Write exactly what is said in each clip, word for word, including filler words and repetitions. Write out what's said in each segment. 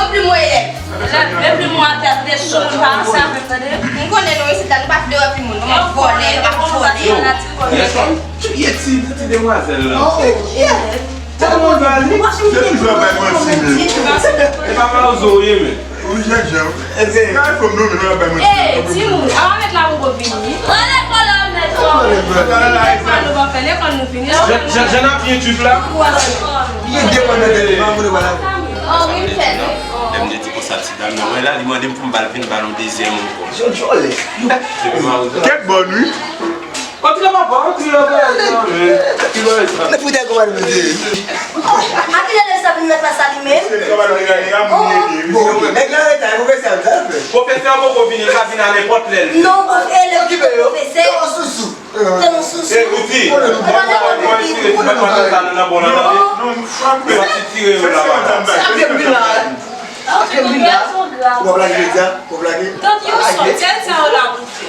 Plim mwen elèv. Lè plim mwen atè, tande, chòt pa ansanm, tande. M konnen nou isit la, nou pa vle wè plim moun, nou ap vòlè, nou ap vòlè. Yo, ti, ti, ti demwazèl la. Tèlman bali. Se toujou ap bay manti, men. E pa Mawozo ou ye, men. Ou Jean Jean. Kay fòm nou, men nou ap bay manti. Ey, timoun, an met la pou vini. An lekòl an met la. Lekòl nou pa fè, lekòl nou fini. Jan, jan, jan n ap ye twip la. Gen de mwa nan tèt, mwen, mwen, mwen. Oh, wi, m fè, non. Lè m te di konsa, ti dam nan, wè la, li mande m pou m ba l vin ba l yon dezyèm ankò. Jòjòlè. Kèt bòn, wi. Antre papa, antre, antre, antre, antre. Ki bagay sa? Nèg fout ak kòman nou ye. A kilè lè sa vin met la sa li menm? Bon, nèg la reta, pwofesè a sa fè. Pwofesè a poko vini, li ka vin a nenpòt lè. Non, pwofesè, elèv ki pwofesè. Sousou. Tèlman sousou. E, ou di, ou pa lè mwen tire ti matmazel sa nan bon nan tande. Ou pa ti tire yo laba. Sa ke m vin la. Sa ke m vin la. Ou ap lage jodi a? Ou ap lage? Tant yo sòti, sa yo la pou fè.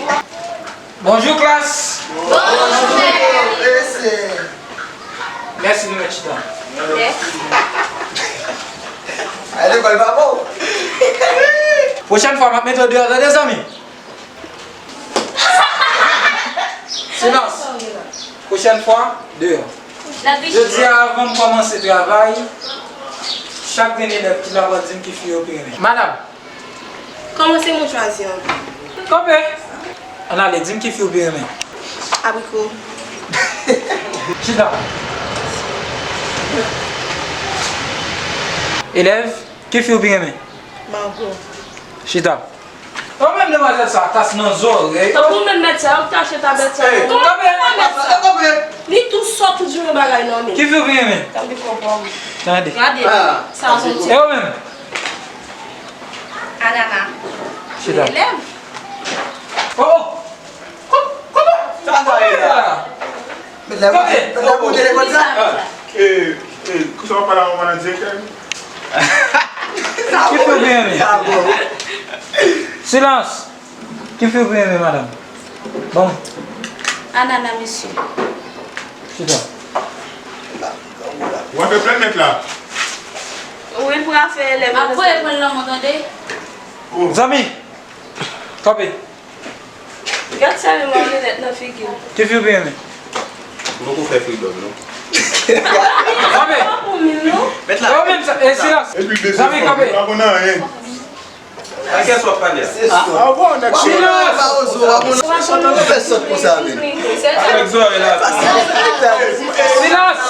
Bonjou, klas. Bonjou, pwofesè. Mèsi, nou mèt chita. Mèsi. Ay, lekòl pa bon. Pwochèn fwa, m ap mete w deyò, tande, zanmi. Silans! Pwochèn fwa, deyò. Jodi a, avan m kòmanse travay, chak grenn elèv ki la pral di m ki fi yo pi renmen. Madanm! Kòmanse, mwen chwazi an. Kanpe! Ann ale, di m ki fi w pi renmen. Abriko. Chita. Elèv, ki fi w pi renmen? Mango. Chita. Ou menm demwazèl sa, tas nan zòrèy. Tankou menm mèt sa, yo tache tabèt sa. Ey, kanpe, kanpe. Li tou sòt, tou di yon bagay nan men. Ki fi w pi renmen? Tankou konpòm. Tande. Gade, sa a son ti. E ou menm? Anana. Chita. Elèv. Oh, oh. Kò-, kòman? Sa sa ye la? Met la, met la pou telefòn sa? Ah, e, e, kisa w ap pale a manman nan direktè? Ki fi w pi renmen? Silans! Ki fi w pi renmen, madanm? Bon. Anana, mesye. Chita. Ou ap fè plèn mèt la? Wi, pou afè elèv. Ap voye pran lanmò, tande? Oh. Zanmi! Kanpe! Gad sa menm an linèt nan figi w. Ki fi w pi renmen? M poko fè freedom, non. Kanpe! Mèt la. Yo menm sa, e silans. Zanmi, kanpe. Pa konn anyen. A kiyès w ap pale a? Silans!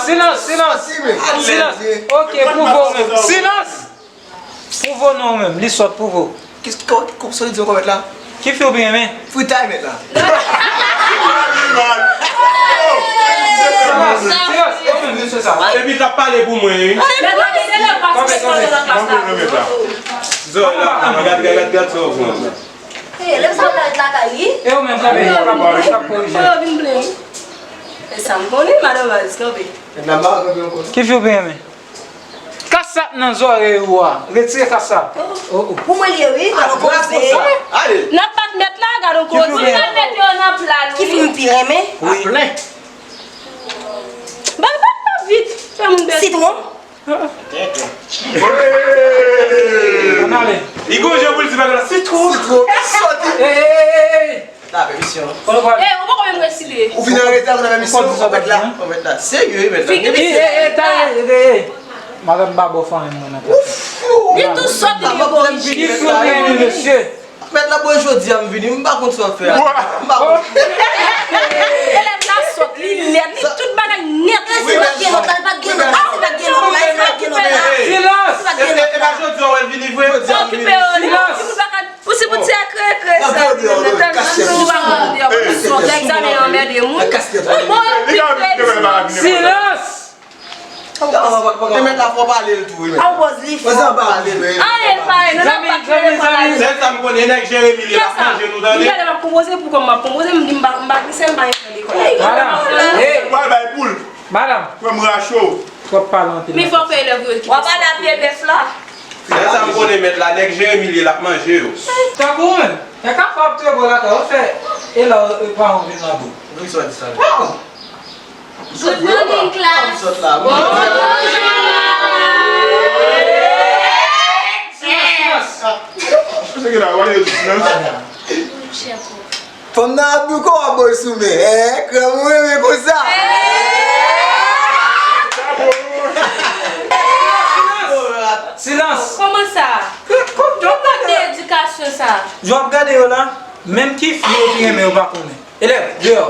Silans, silans, silans. Silans. Ok, pwouve w menm. Silans! Pwouve w non ou menm, li sòt, pwouve w. Kisa w di ankò mèt la? Ki fi w pi renmen? Fritay mèt la. Silans, silans, e ou menm mesye sa. Epi l t ap pale pou mwen, wi. Kanpe, kanpe. Zò la, gad, gad, gad, gad sa w pran. Elèv sa parèt lakay li. E ou menm, kanpe, kanpe, kanpe, kanpe. E sa m konnen, madanm Alice, kanpe. Ki fi w pi renmen? Kas sa k nan zòrèy ou a, retire kas sa. Oh, oh. Pou mwen li ye wi, gad on koze. Ale. N ap bat mèt la, gad on koze. N ap mete yo nan pla nou. Ki fi m pi renmen? Wi. Bay bat la vit, fè moun bèl. Sitwon. Ann ale. Li gon jan pou l di bagay la, sitwon. Sitwon. Sòti. Ey, ey, ey, ey. Nan pèmisyon. Kote w prale? Ey, ou poko menm resite. Ou vin an reta, ou nan pèmisyon, ou mèt la. Ou mèt la. Serye, mèt la. Figi misye. Ey, ey, ey, talè, ey, ey. Madanm pa ba w fanmi mwen nan tèt. Li tou sòt, li gen kòrije. Ki sou men, mesye? Mèt la, bon, jodi a m vini, m pa konn sa w fè a. M pa konn. Elèv la sòt, li nèt, li tout bagay nèt. Li pa gen lòt la, li pa gen lòt la, li pa gen lòt la, li pa gen lòt la. Silans! E pa jodi a w wè l vini vre? Jodi a m vini. Silans! Ou si pou ti a kreye, kreye sa, li menm nan tèt sou a, ou deyò pou sòt, egzamen anmède moun. Bon, li kreye. Silans! E mèt la fò pale l tou, wi, mèt. An pòz li fò. Anyen l pa ye, nou n ap bat telefòn la. Sèl sa m konnen, nèg Jeremi li l ap manje nou, tande. Gade, m ap konpoze pou kòm m ap konpoze, m di m pa, m pa ki sè, m pa gen lekòl. Madanm, hey. Pral bay poul. Madanm. Frè m rache w. Twòp pale an pil. Mi fò fè elèv yo ki. W ap pale a pye bèf la. Sèl sa m konnen mèt la, nèg Jeremi li l ap manje yo. Tankou w menm, e ka fè w ap twouve w lakay, w fè e la, e paran w vin labo. Wi, sa di sa. Good morning, class. Bonjou. Bonjou. Fanm nan ap dou kò w ap ba w sou men. Eh, kranmoun renmen konsa. Silans! Kòman sa? Ki pòt de edikasyon sa? Jan w ap gade yo la, menm ki fi yo ki renmen yo pa konnen. Elèv, deyò!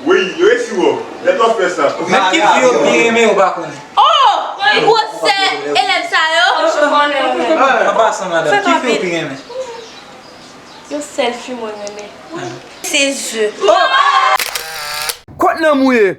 Wi, yo resi wè w. Lè w ap fè sa. Menm ki fi yo ki renmen yo pa konnen. Oh! Gwosè elèv sa yo? An pasan, madanm, ki fi yo ki renmen? Yon sèl fi mwen renmen. Se je. Kot nan mouye?